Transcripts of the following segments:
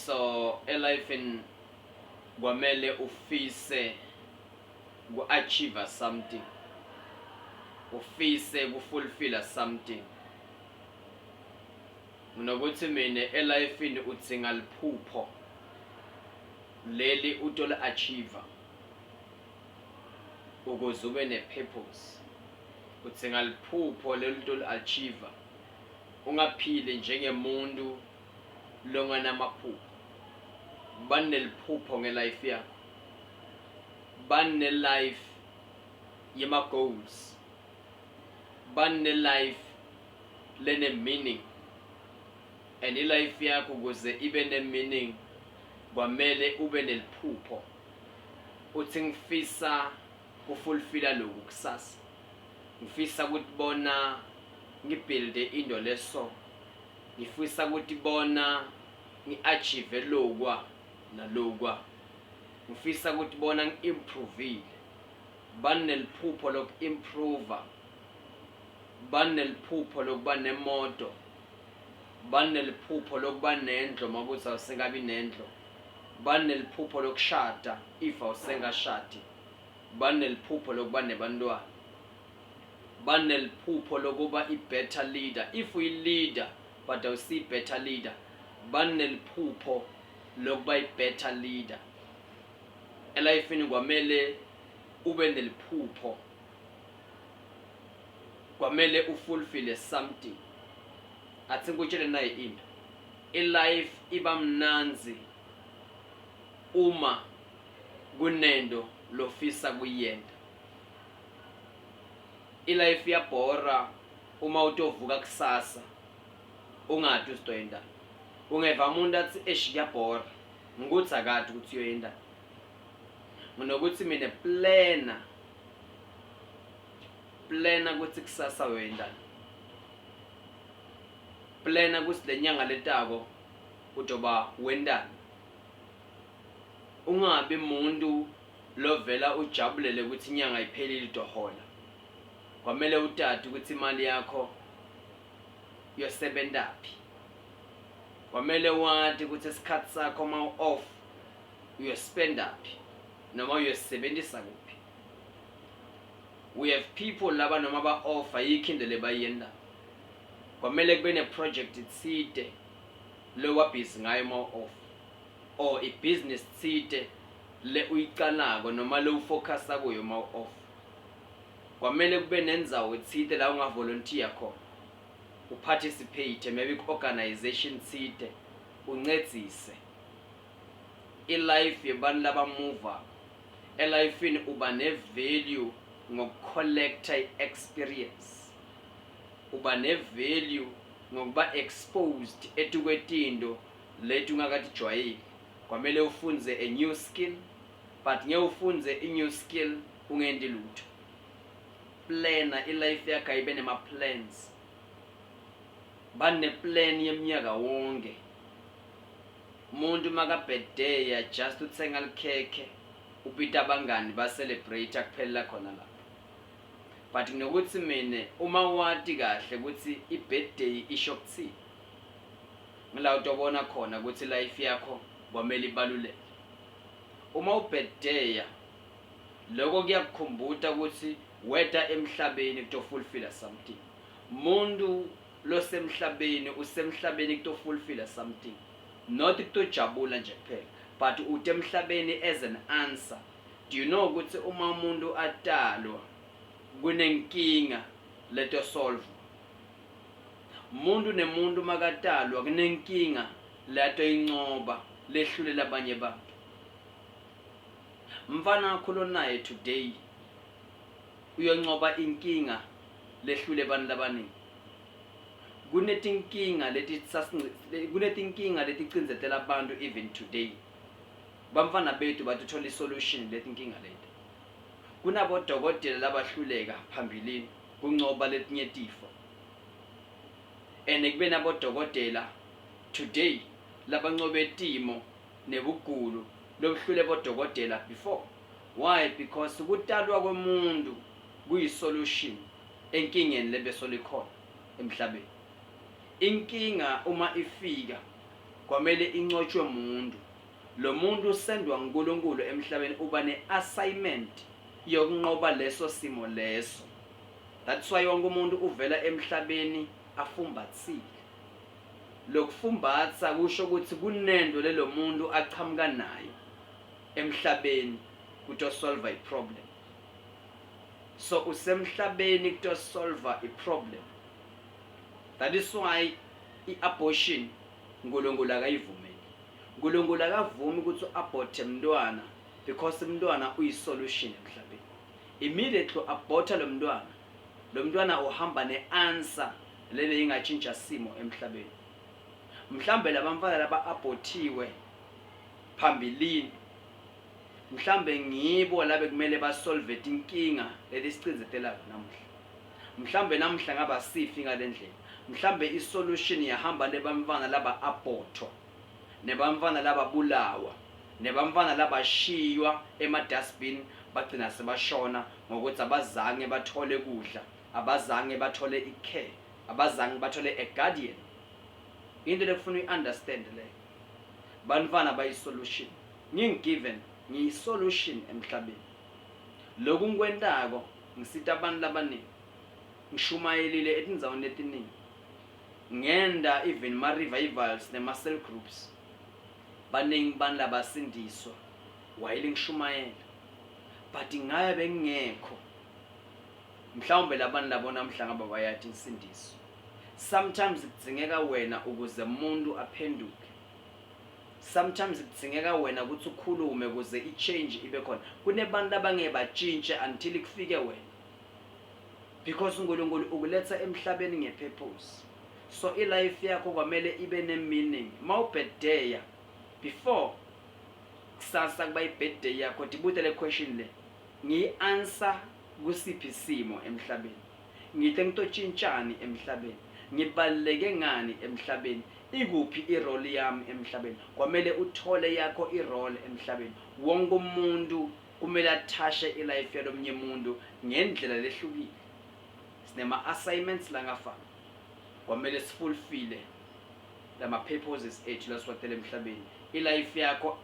So elifini kwamele ufise ku-achieve something, ufise kufulfilla something. Nginokuthi mina elifini udzinga liphupho leli utoli-achieve ukuze ube ne-purpose. Udzinga liphupho leli utoli-achieve, ungaphili njengemuntu longanamaphupho. Baneliphupho ngelife yakho, bane-life yema-goals, bane-life lene-meaning, and i-life yakho ukuze ibe ne-meaning kwamele ube neliphupho, uthi ngifisa kufulfilla lokhu kusasa, ngifisa ukutibona ngibuilde into leso, ngifisa ukutibona ngi-achieve lokwa nalokwa, ngifisa ukutibona ngi-improvile. Baneliphupho loku-improve, baneliphupho lokuba nemoto, baneliphupho lokuba nendlo makuthi awusengabi nendlo, baneliphupho lokushada if awusengashadi, baneliphupho lokuba nebantwana, baneliphupho lokuba i-better leader if uyi-leader but awusiyi-better leader, baneliphupho lokuba i-better leader. Elifini kwamele ube neliphupho, kwamele ufulfill something. Athi ngikutshele nayi into, i-life iba mnanzi uma kunento lofisa kuyenta. I-life iyabhora uma utovuka kusasa ungadi usitoyendani, ungeva umuntu athi eish kuyabhora, ngikuthi akade ukuthi uyoyendani. Nginokuthi mina plana, plana ukuthi kusasa uyoyendani, plana ukuthi lenyanga letako utoba wendani. Ungabi umuntu lovela ujabulele ukuthi inyanga iphelile utohola. Kwamele utati ukuthi imali yakho yosebentaphi, kwamele wati ukuthi isikhathi sakho uma u-off uyospendaphi noma uyosebenzisa kuphi. We have people laba noma ba-off ayikho into lebayiyenda. Kwamele kube ne-project tsite lowabhizi ngayo uma u-off, or i-business tsite le uyicalako noma le ufocusa kuyo uma u-off. Kwamele kube nendzawo tsite la ungavolontiya khona, uparticipate maybe ku-organization tsite, uncedzise. I-life yebantu labamuva elifini uba ne-value ngokucollecta i-experience, uba ne-value ngokuba exposed etukwetinto leti ungakatijwayeli. Kwamele ufunze a new skill, but ngeke ufunze i-new skill ungenti lutho. Plana i-life yakho ayibe nema-plans, baneplan yeminyaka wonke. Umuntu makabhedeya just uthenga likhekhe, upita abangani ba-celebrate, kuphelela khona lapho. But nginokuthi mina uma wati kahle ukuthi i-birthday isho kuthini, ngila utobona khona ukuthi life yakho kwamele ibaluleke. Uma ubhedeya lokho kuyakukhumbuta ukuthi weta emhlabeni kutofulfilla something. Muntu losemhlabeni usemhlabeni kutofulfilla something, not kutojabula nje kuphela, but ute emhlabeni as an answer. Do you know ukuthi uma umuntu atalwa kunenkinga leto solve? Umuntu nemuntu makatalwa kunenkinga leto incoba lehlulela abanye bantu. Mfana wakho lonaye today uyoncoba inkinga lehlule abantu labaningi. Kunetinkinga leti kunetinkinga leticindzetela abantu even today. Bamfana bethu batithola isolution letinkinga leti. Kunabodokotela labahluleka phambilini kuncoba letinye tifo, and kube nabodokotela today labancobe timo nebugulu lobuhlule bodokotela before. Why? Because kutalwa kwemuntu kuyisolution enkingeni lebesolikhona emhlabeni. Inkinga uma ifika Kwamele incotshwe umuntu. Lo muntu usendwa nguNkulunkulu emhlabeni uba ne-assignment yokunqoba leso simo leso. That's why wonke umuntu uvela emhlabeni afumbathile. Lokufumbatha kusho ukuthi kunento lelo muntu achamuka nayo emhlabeni kutosolva i-problem. So usemhlabeni kutosolva i-problem. That is why i-abortion uNkulunkulu akayivumeli. uNkulunkulu akavumi ukuthi u-aborte mntwana because umntwana uyi-solution emhlabeni. Immediately u-aborta lo mntwana, lo mntwana uhamba ne-answer lele ingatshintsha simo emhlabeni. Mhlambe labamfana laba abortiwe phambilini mhlambe ngibo labe kumele basolve tinkinga lelisicinzetelako namuhla. Mhlambe namuhla ngaba sifi ngalendlela. Mhlambe isolution yahamba lebamfana laba abortwa. Nebamfana lababulawa. Nebamfana labashiywa ema-dustbin bagcina sebashona ngokuthi abazange bathole kudla, abazange bathole i-care, abazange bathole a guardian. Into lekufuna uyi-understand leyo. Bantfwana bayi-solution. Ngingi-given, ngiyi-solution emhlabeni. Lokhu ngikwentako ngisita abantu labaningi. Ngishumayelile etindzaweni letiningi. Ngenda even ma-revivals nema-cell groups. Baningi bani labasindiswa wayele ngishumayela. But ngabe bengingekho. Mhlawumbe labantu labo namhla ngabe bayathi insindiso. Sometimes kudzingeka wena ukuze umuntu aphenduke. Sometimes kudzingeka wena ukuthi ukhulume ukuze i-change ibe khona. Kunebantu abangeke batshintshe until kufike wena. Because uNkulunkulu ukuletha emhlabeni nge-purpose. So i-life yakho kwamele ibe ne-meaning. Mawubhedeya before kusasa kuba i-birthday yakho tibute le question le. Ngiyi-answer kusiphi isimo emhlabeni? Ngithe ngitotshintshani emhlabeni? Ngibaluleke ngani emhlabeni? Ikuphi i-role yami emhlabeni? Kwamele uthole yakho i-role emhlabeni. Wonke umuntu kumele athashe i-life yalomnye umuntu ngendlela lehlukile. Sinema assignments langafani. Kwamele sifulfill lama purposes ethu lasiwatela emhlabeni. I-life yakho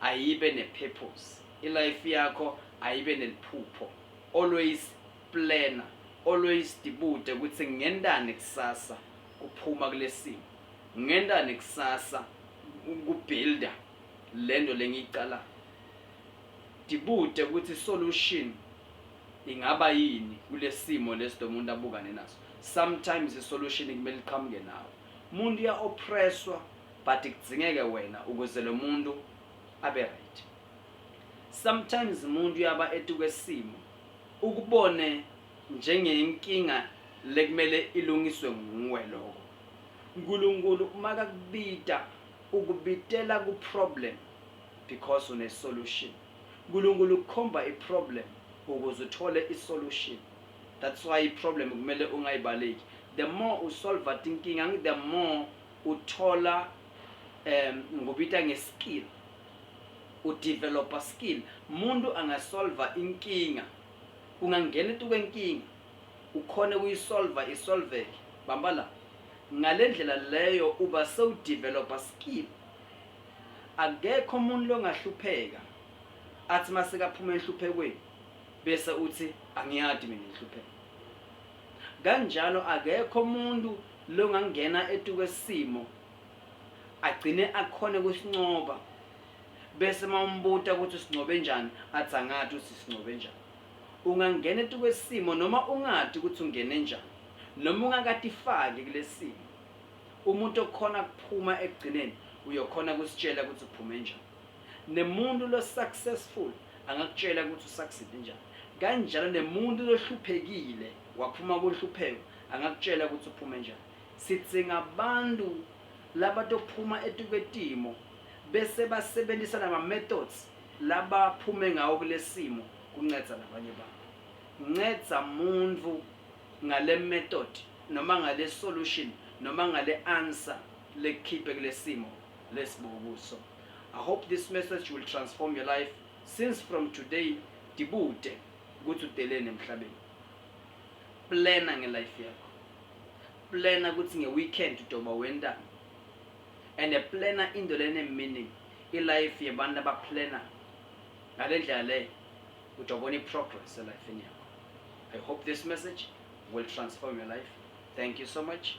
ayibe ne-purpose. I-life yakho ayibe neliphupho. Always plana, always tibute ukuthi ngentani kusasa kuphuma kulesimo. Ngentani kusasa kubuilda lento lengiyicala. Tibute ukuthi solution ingaba yini kulesimo lesi lo muntu abukane naso. Sometimes isolution kumele iqhamuke nawe. Umuntu uya oppresswa but kudzingeke wena ukuze lo muntu abe right. Sometimes umuntu uyaba etukwesimo ukubone njengenkinga lekumele ilungiswe nguwe lokho. uNkulunkulu makakubita ukubitela ku problem because une solution. uNkulunkulu ukukhomba i-problem ukuze uthole i-solution. That's why i-problem kumele ungayibaleki. The more usolva tinkinga, the more uthola ngubita nge-skill. Udevelopa skill. Umuntu angasolva inkinga. Ungangena etukwenkinga ukhone kuyisolva isolveke. Bamba la. Ngalendlela leyo uba sewudevelopa skill. Akekho umuntu longahlupheka athi masekaphuma enhluphekweni bese uthi angiyadi mina inhlupheko. Kanjalo akekho umuntu longangena etukwesimo agcine akhone kusincoba bese mawumbuta ukuthi usincobe njani athi angathi ukuthi sincobe njani. Ungangena etukwesimo noma ungadi ukuthi ungene njani noma ungakatifaki kulesimo. Umuntu okhona kuphuma ekugcineni uyokhona kusitshela ukuthi uphume njani. Nemuntu lo successful angakutshela ukuthi usucceed njani. Kanjalo nemuntu lohluphekile waphuma kunhlupheko angakutshela ukuthi uphume njani. Sidzinga abantu labatophuma etukwetimo bese basebenzisa lama methods labaphume ngawo kulesimo kuncedza labanye bantu. Ncedza muntu ngale method noma ngale solution noma ngale answer lekukhiphe kulesimo lesibukuso. I hope this message will transform your life since from today tibute ukuthi uteleni emhlabeni. Plana ngelife yakho. Plana ukuthi ngeweekend utoba wentani. And plana into lene meaning. I-life yebantu abaplana ngale ndlela leyo, utawubona i-progress elifini yakho. I hope this message will transform your life. Thank you so much.